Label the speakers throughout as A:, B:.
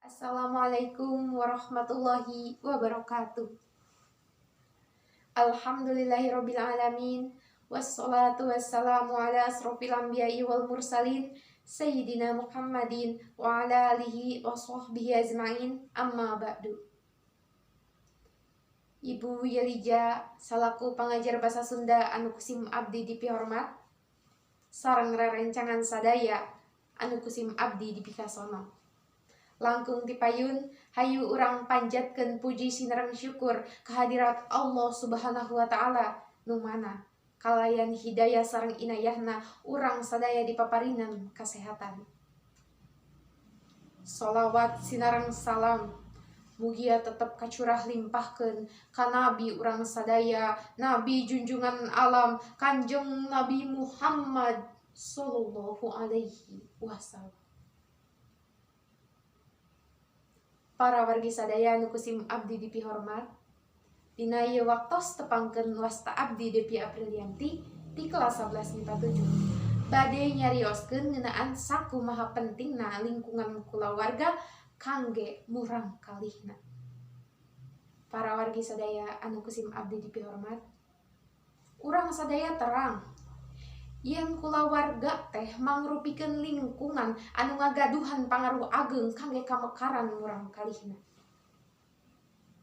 A: Assalamualaikum warahmatullahi wabarakatuh. Alhamdulillahirabbil alamin wassalatu wassalamu ala asrofil anbiya'i wal mursalin sayyidina Muhammadin wa ala alihi wa sahbihi ajmain, amma ba'du. Ibu Yelija salaku pangajar bahasa Sunda anu kusim abdi dipihormat sareng rerencangan sadaya anu kusim abdi dipikasono. Langkung tipayun hayu urang panjatkeun puji sinareng syukur kehadirat Allah Subhanahu wa taala nu mana kalayan hidayah sareng inayahna urang sadaya dipaparinan kasehatan. Solawat sinareng salam mugia tetep kacurah limpahkeun ka nabi urang sadaya, nabi junjungan alam, Kanjeng Nabi Muhammad sallallahu alaihi wasallam. Para wargi sadaya anu kusim abdi dipihormat, dina ieu waktos tepangkeun wasta abdi Depi Aprilianti ti kelas 11 MIPA 7. Bade nyarioskeun ngeunaan sakumaha pentingna lingkungan kulawarga kangge murang kalihna. Para wargi sadaya anu kusim abdi dipihormat, urang sadaya terang yen kulawarga teh mangrupikeun lingkungan anu ngagaduhan pangaruh ageng kangge kamekaran murang kalihna.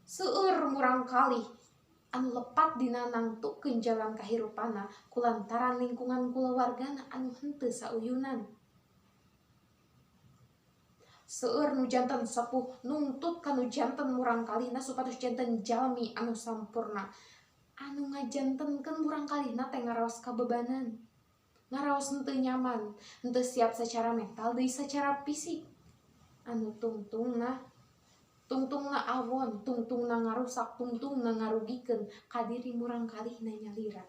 A: Seueur murang kalih anu lepat dina nangtukeun jalan kahirupana kulantaran lingkungan kulawargana anu henteu sauyunan. Seueur nu janten sepuh nungtut ka nu janten murang kalihna supados janten jalmi anu sampurna. Anu ngajantenkeun murang kalihna teh ngaraos kabebanan, ngaraos henteu nyaman, henteu siap secara mental deui secara fisik. Anu tungtungna awon, tungtungna ngarusak, tungtungna ngarugikeun ka diri murang kalihna nyalira.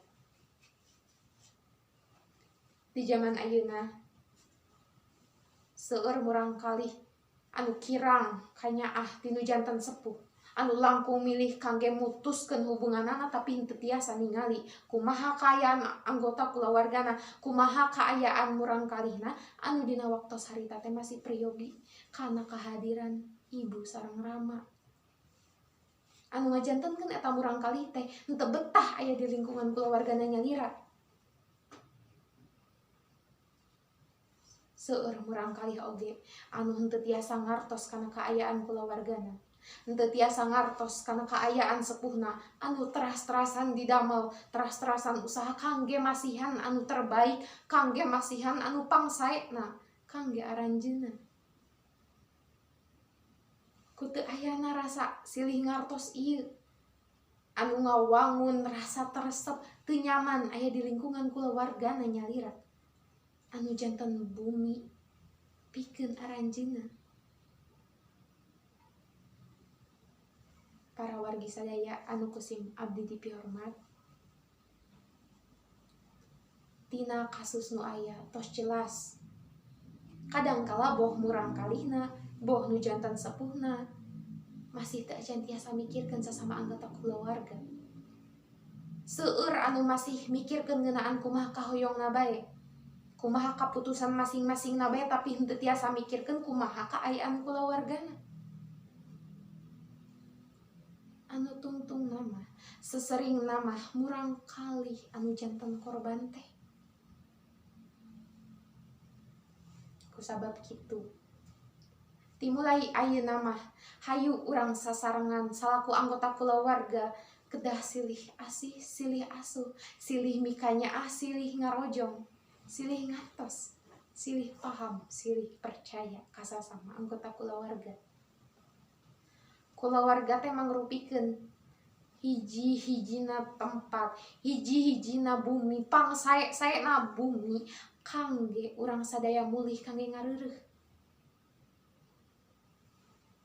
A: Di zaman ayeuna seueur murang kalih anu kirang kanyaah tinu janten sepuh, anu langkung milih kangge mutuskeun hubunganana tapi henteu tiasa ningali kumaha kaayaan anggota kulawargana, kumaha kaayaan murang kalihna anu dina waktos harita teh masih priyogi kana kehadiran ibu sareng rama. Anu ngajantenkeun eta murang kalih teh henteu betah aya di lingkungan kulawargana nyalira. Seueur murang kalih oge anu henteu tiasa ngartos kana kaayaan kulawargana, henteu tiasa ngartos kana kaayaan sepuhna anu teras-terasan didamel, teras-terasan usaha kangge masihan anu terbaik, kangge masihan anu pangsaena, kangge aranjeunna. Ku teu ayana rasa silih ngartos ieu anu ngawangun rasa teresep teu nyaman aya di lingkungan kulawargana nyalira anu janten bumi pikeun aranjeunna. Para wargi sadaya anu kusim abdi dipihormat, tina kasus nu aya tos jelas kadang kala boh murang kalihna, boh nu janten sepuhna masih teu acan tiasa mikirkeun sasama anggota kulawarga. Seueur anu masih mikirkeun ngeunaan kumaha kahoyongna bae, kumaha kaputusan masing-masing bae, tapi henteu tiasa mikirkeun kumaha kaayaan kulawargana. Anu tungtung nama sesering nama murang kalih anu janten korban teh. Kusabab kitu timulai ayeuna mah hayu urang sasarengan salaku anggota kulawarga kedah silih asih, silih asuh, silih mikanyaah, silih ngarojong, silih ngartos, silih paham, silih percaya kasasama anggota kulawarga. Kulawarga teh mangrupikeun hiji-hijina tempat, hiji-hijina bumi, pangsae-saena bumi kangge urang sadaya mulih kangge ngareureuh.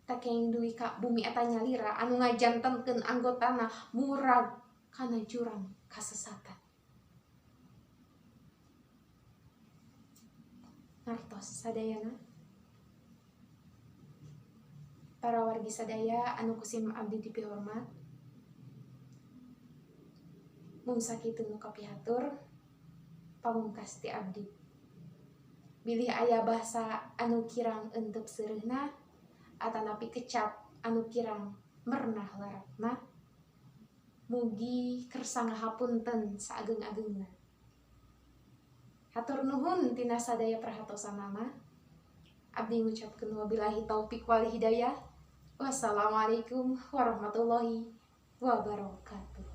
A: Takeng duwi ka bumi eta nyalira anu ngajantenkeun anggotana murag kana jurang kasesatan. Ngartos sadayana. Para wargi sadaya anu kusim abdi dipihormat, mung sakitu nu kapihatur pamungkas ti abdi. Bilih aya basa anu kirang entep seureuhna, atanapi kecap anu kirang mernah leratna, mugi kersa ngahapunten saageng-agengna. Hatur nuhun tina sadaya perhatosanana. Abdi ngucapkeun wabillahi taufik wal hidayah. Wassalamualaikum warahmatullahi wabarakatuh.